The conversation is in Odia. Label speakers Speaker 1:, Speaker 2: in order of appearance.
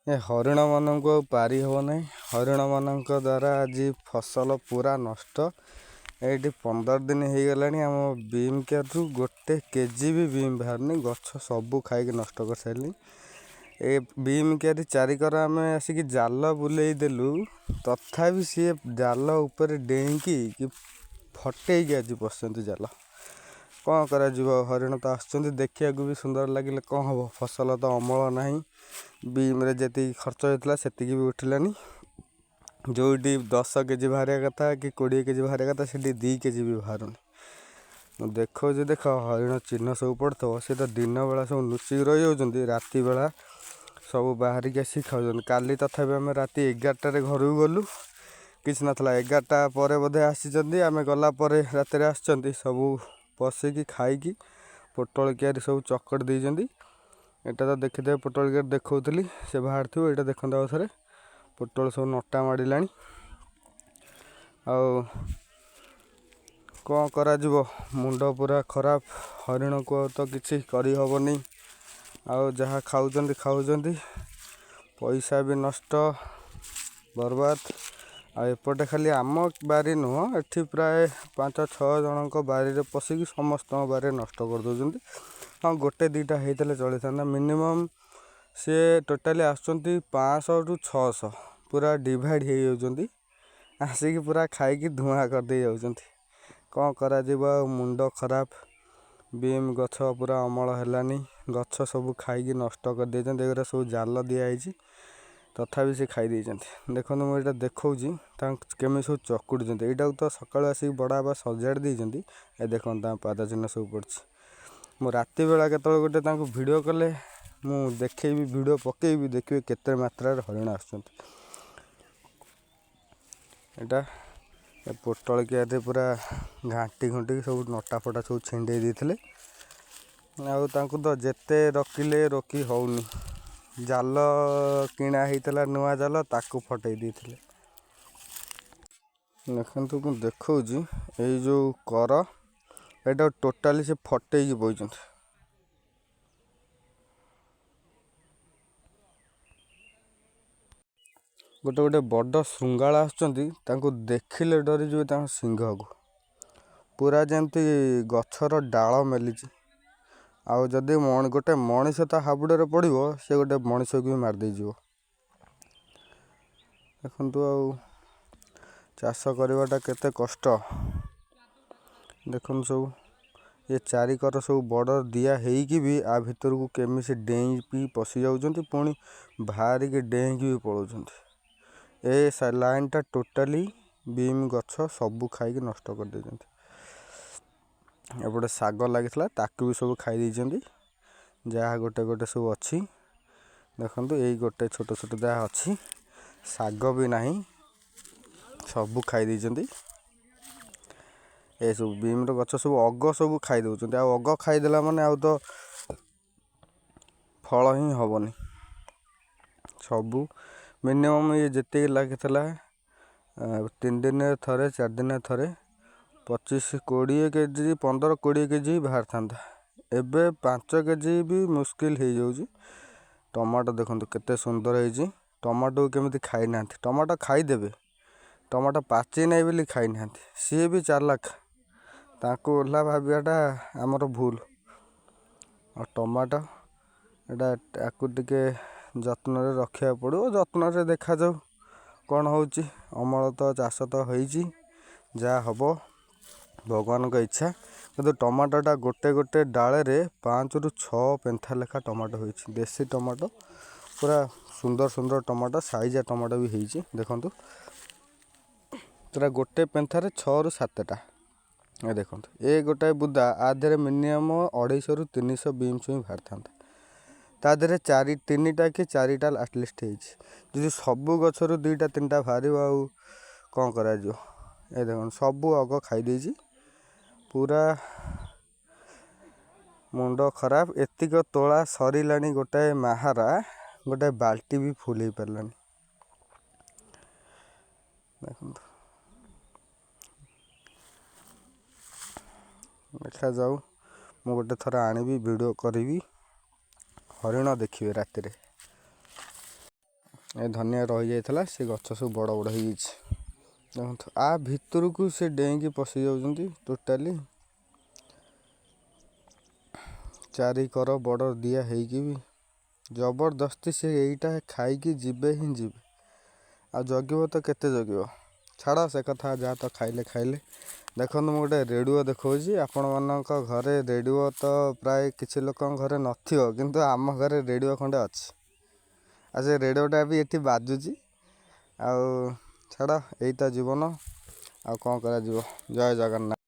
Speaker 1: ଏ ହରିଣମାନଙ୍କୁ ଆଉ ପାରି ହେବ ନାହିଁ। ହରିଣମାନଙ୍କ ଦ୍ୱାରା ଆଜି ଫସଲ ପୁରା ନଷ୍ଟ। ଏଇଠି 15 ଦିନ ହେଇଗଲାଣି, ଆମ ବିମ୍ କିଆରିରୁ ଗୋଟେ କେଜି ବି ବିମ୍ ବାହାରୁନି। ଗଛ ସବୁ ଖାଇକି ନଷ୍ଟ କରିସାରିଲେଣି। ଏ ବିମ୍ କିଆରି ଚାରିକର ଆମେ ଆସିକି ଜାଲ ବୁଲେଇ ଦେଲୁ, ତଥାପି ସିଏ ଜାଲ ଉପରେ ଡେଇଁକି କି ଫଟେଇକି ଆଜି ବସିଛନ୍ତି ଜାଲ। କ'ଣ କରାଯିବ? ହରିଣ ତ ଆସୁଛନ୍ତି, ଦେଖିବାକୁ ବି ସୁନ୍ଦର ଲାଗିଲେ କ'ଣ ହେବ, ଫସଲ ତ ଅମଳ ନାହିଁ। ବିମ୍ରେ ଯେତିକି ଖର୍ଚ୍ଚ ହେଇଥିଲା ସେତିକି ବି ଉଠିଲାନି। ଯେଉଁଠି 10 କେଜି ବାହାରିବା କଥା କି 20 କେଜି ବାହାରିବା କଥା, ସେଠି 2 କେଜି ବି ବାହାରୁନି। ମୁଁ ଦେଖାଉଛି, ଦେଖ, ହରିଣ ଚିହ୍ନ ସବୁ ପଡ଼ିଥିବ। ସେ ତ ଦିନ ବେଳା ସବୁ ଲୁଚିକି ରହିଯାଉଛନ୍ତି, ରାତି ବେଳା ସବୁ ବାହାରିକି ଆସିକି ଖାଉଛନ୍ତି। କାଲି ତଥାପି ଆମେ ରାତି 11ଟାରେ ଘରକୁ ଗଲୁ, କିଛି ନଥିଲା। 11ଟା ପରେ ବୋଧେ ଆସିଛନ୍ତି, ଆମେ ଗଲା ପରେ ରାତିରେ ଆସିଛନ୍ତି। ସବୁ ପଶିକି ଖାଇକି ପୋଟଳ କିଆରି ସବୁ ଚକଟି ଦେଇଛନ୍ତି। ଏଇଟା ତ ଦେଖିଦେବେ, ପୋଟଳ କିଆରି ଦେଖାଉଥିଲି, ସେ ବାହାରିଥିବ। ଏଇଟା ଦେଖନ୍ତୁ, ଆଉ ଥରେ ପୋଟଳ ସବୁ ନଟା ମାଡ଼ିଲାଣି। ଆଉ କ'ଣ କରାଯିବ? ମୁଣ୍ଡ ପୁରା ଖରାପ। ହରିଣକୁ ଆଉ ତ କିଛି କରିହେବନି। ଆଉ ଯାହା ଖାଉଛନ୍ତି ଖାଉଛନ୍ତି, ପଇସା ବି ନଷ୍ଟ, ବର୍ବାଦ। ଆଉ ଏପଟେ ଖାଲି ଆମ ବାରି ନୁହଁ, ଏଠି ପ୍ରାୟ 5 6 ଜଣଙ୍କ ବାରିରେ ପଶିକି ସମସ୍ତଙ୍କ ବାରିରେ ନଷ୍ଟ କରିଦେଉଛନ୍ତି। ହଁ, ଗୋଟେ ଦୁଇଟା ହେଇଥିଲେ ଚଳିଥାନ୍ତା। ମିନିମମ୍ ସିଏ ଟୋଟାଲି ଆସୁଛନ୍ତି 500ରୁ 600, ପୁରା ଡିଭାଇଡ଼ ହେଇଯାଉଛନ୍ତି, ଆସିକି ପୁରା ଖାଇକି ଧୂଆଁ କରିଦେଇ ଯାଉଛନ୍ତି। କ'ଣ କରାଯିବ ଆଉ? ମୁଣ୍ଡ ଖରାପ। ବିମ୍ ଗଛ ପୁରା ଅମଳ ହେଲାନି, ଗଛ ସବୁ ଖାଇକି ନଷ୍ଟ କରିଦେଇଛନ୍ତି। ଏଗୁଡ଼ା ସବୁ ଜାଲ ଦିଆହେଇଛି, ତଥାପି ସେ ଖାଇ ଦେଇଛନ୍ତି। ଦେଖନ୍ତୁ, ମୁଁ ଏଇଟା ଦେଖାଉଛି ତାଙ୍କ କେମିତି ସବୁ ଚକୁଟୁଛନ୍ତି। ଏଇଟାକୁ ତ ସକାଳୁ ଆସିକି ବଡ଼ ବାପା ସଜାଡ଼ି ଦେଇଛନ୍ତି। ଏ ଦେଖନ୍ତୁ, ତାଙ୍କ ପାଦ ଚିହ୍ନ ସବୁ ପଡ଼ିଛି। ମୁଁ ରାତି ବେଳା କେତେବେଳେ ଗୋଟେ ତାଙ୍କୁ ଭିଡ଼ିଓ କଲେ ମୁଁ ଦେଖେଇବି, ଭିଡ଼ିଓ ପକେଇବି, ଦେଖିବେ କେତେ ମାତ୍ରାରେ ହରିଣ ଆସୁଛନ୍ତି। ଏଇଟା ଏ ପୋଟଳ କିଆରିରେ ପୁରା ଘାଣ୍ଟି ଘୁଣ୍ଟିକି ସବୁ ନଟା ଫଟା ସବୁ ଛିଣ୍ଡେଇ ଦେଇଥିଲେ। ଆଉ ତାଙ୍କୁ ତ ଯେତେ ରୋକିଲେ ରୋକି ହେଉନି। ଜାଲ କିଣା ହେଇଥିଲା, ନୂଆ ଜାଲ, ତାକୁ ଫଟେଇ ଦେଇଥିଲେ। ଦେଖନ୍ତୁ, ମୁଁ ଦେଖାଉଛି, ଏଇ ଯେଉଁ କର, ଏଇଟା ଟୋଟାଲି ସେ ଫଟେଇକି ବଇଛନ୍ତି। ଗୋଟେ ଗୋଟେ ବଡ଼ ଶୃଙ୍ଗାଳ ଆସୁଛନ୍ତି, ତାଙ୍କୁ ଦେଖିଲେ ଡରିଯିବେ। ତାଙ୍କ ଶିଙ୍ଘକୁ ପୁରା ଯେମିତି ଗଛର ଡାଳ ମେଲିଛି। ଆଉ ଯଦି ଗୋଟେ ମଣିଷ ତା ହାବୁଡ଼ରେ ପଡ଼ିବ, ସେ ଗୋଟେ ମଣିଷକୁ ବି ମାରିଦେଇଯିବ। ଦେଖନ୍ତୁ, ଆଉ ଚାଷ କରିବାଟା କେତେ କଷ୍ଟ। ଦେଖନ୍ତୁ ସବୁ, ଏ ଚାରିକର ସବୁ ବର୍ଡ଼ର ଦିଆ ହେଇକି ବି ଆ ଭିତରକୁ କେମିତି ସେ ଡେଇଁକି ପଶି ଯାଉଛନ୍ତି, ପୁଣି ବାହାରିକି ଡେଇଁକି ବି ପଳାଉଛନ୍ତି। ଏ ଲାଇନ୍ଟା ଟୋଟାଲି ବିମ୍ ଗଛ ସବୁ ଖାଇକି ନଷ୍ଟ କରିଦେଇଛନ୍ତି। ଏପଟେ ଶାଗ ଲାଗିଥିଲା, ତାକୁ ବି ସବୁ ଖାଇ ଦେଇଛନ୍ତି। ଯାହା ଗୋଟେ ଗୋଟେ ସବୁ ଅଛି, ଦେଖନ୍ତୁ, ଏଇ ଗୋଟେ ଛୋଟ ଛୋଟ ଯାହା ଅଛି, ଶାଗ ବି ନାହିଁ, ସବୁ ଖାଇ ଦେଇଛନ୍ତି। ଏସବୁ ବିମ୍ର ଗଛ ସବୁ ଅଗ ସବୁ ଖାଇ ଦେଉଛନ୍ତି। ଆଉ ଅଗ ଖାଇଦେଲା ମାନେ ଆଉ ତ ଫଳ ହିଁ ହେବନି। ସବୁ ମିନିମମ୍ ଇଏ ଯେତିକି ଲାଗିଥିଲା, 3 ଦିନରେ ଥରେ, 4 ଦିନରେ ଥରେ 25 20 କେଜି, 15 20 କେଜି ବାହାରିଥାନ୍ତା। ଏବେ 5 କେଜି ବି ମୁସ୍କିଲ ହେଇଯାଉଛି। ଟମାଟୋ ଦେଖନ୍ତୁ କେତେ ସୁନ୍ଦର ହେଇଛି। ଟମାଟୋକୁ କେମିତି ଖାଇନାହାନ୍ତି? ଟମାଟୋ ଖାଇଦେବେ, ଟମାଟୋ ପାଚି ନାହିଁ ବୋଲି ଖାଇନାହାନ୍ତି। ସିଏ ବି ଚାଲାକ, ତାଙ୍କୁ ଓହ୍ଲା ଭାବିବାଟା ଆମର ଭୁଲ। ଆଉ ଟମାଟୋ ଏଇଟା, ତାକୁ ଟିକେ ଯତ୍ନରେ ରଖିବାକୁ ପଡ଼ିବ। ଯତ୍ନରେ ଦେଖାଯାଉ କ'ଣ ହେଉଛି। ଅମଳ ତ, ଚାଷ ତ ହେଇଛି, ଯାହା ହେବ ଭଗବାନଙ୍କ ଇଚ୍ଛା। କିନ୍ତୁ ଟମାଟୋଟା ଗୋଟେ ଗୋଟେ ଡାଳରେ 5ରୁ 6 ପେନ୍ଥା ଲେଖା ଟମାଟୋ ହୋଇଛି। ଦେଶୀ ଟମାଟୋ, ପୁରା ସୁନ୍ଦର ସୁନ୍ଦର ଟମାଟୋ, ସାଇଜା ଟମାଟୋ ବି ହେଇଛି। ଦେଖନ୍ତୁ, ପୁରା ଗୋଟେ ପେନ୍ଥାରେ 6ରୁ 7ଟା। ଏ ଦେଖନ୍ତୁ, ଏ ଗୋଟାଏ ବୁଦା, ଆ ଦେହରେ ମିନିମମ୍ 250ରୁ 300 ବିମ୍ ଛୁଇଁ ବାହାରିଥାନ୍ତା। ତା ଦେହରେ 4, 3ଟା କି 4ଟା ଆଟଲିଷ୍ଟ ହେଇଛି। ଯଦି ସବୁ ଗଛରୁ 2ଟା 3ଟା ବାହାରିବ, ଆଉ କ'ଣ କରାଯିବ? ଏ ଦେଖନ୍ତୁ, ସବୁ ଅଗ ଖାଇ ଦେଇଛି। ପୁରା ମୁଣ୍ଡ ଖରାପ। ଏତିକ ତୋଳା ସରିଲାଣି, ଗୋଟାଏ ମାହାରା ଗୋଟାଏ ବାଲ୍ଟି ବି ଫୁଲ୍ ହେଇପାରିଲାନି। ଦେଖନ୍ତୁ, ଦେଖାଯାଉ। ମୁଁ ଗୋଟେ ଥର ଆଣିବି, ଭିଡ଼ିଓ କରିବି, ହରିଣ ଦେଖିବେ ରାତିରେ। ଏ ଧନିଆ ରହିଯାଇଥିଲା, ସେ ଗଛ ସବୁ ବଡ଼ ବଡ଼ ହେଇଯାଇଛି। ଦେଖନ୍ତୁ, ଆ ଭିତରକୁ ସେ ଡେଇଁକି ପଶି ଯାଉଛନ୍ତି ଟୋଟାଲି। ଚାରିକର ବର୍ଡ଼ର ଦିଆ ହେଇକି ବି ଜବରଦସ୍ତି ସେ ଏଇଟା ଖାଇକି ଯିବେ ହିଁ ଯିବେ। ଆଉ ଜଗିବ ତ କେତେ ଜଗିବ? ଛାଡ଼ ସେ କଥା, ଯାହା ତ ଖାଇଲେ ଖାଇଲେ। ଦେଖନ୍ତୁ, ମୁଁ ଗୋଟେ ରେଡ଼ିଓ ଦେଖାଉଛି। ଆପଣମାନଙ୍କ ଘରେ ରେଡ଼ିଓ ତ ପ୍ରାୟ କିଛି ଲୋକଙ୍କ ଘରେ ନଥିବ, କିନ୍ତୁ ଆମ ଘରେ ରେଡ଼ିଓ ଖଣ୍ଡେ ଅଛି, ଆଉ ସେ ରେଡ଼ିଓଟା ବି ଏଠି ବାଜୁଛି। ଆଉ ଛାଡ଼, ଏଇ ତ ଜୀବନ, ଆଉ କ'ଣ କରାଯିବ? ଜୟ ଜଗନ୍ନାଥ।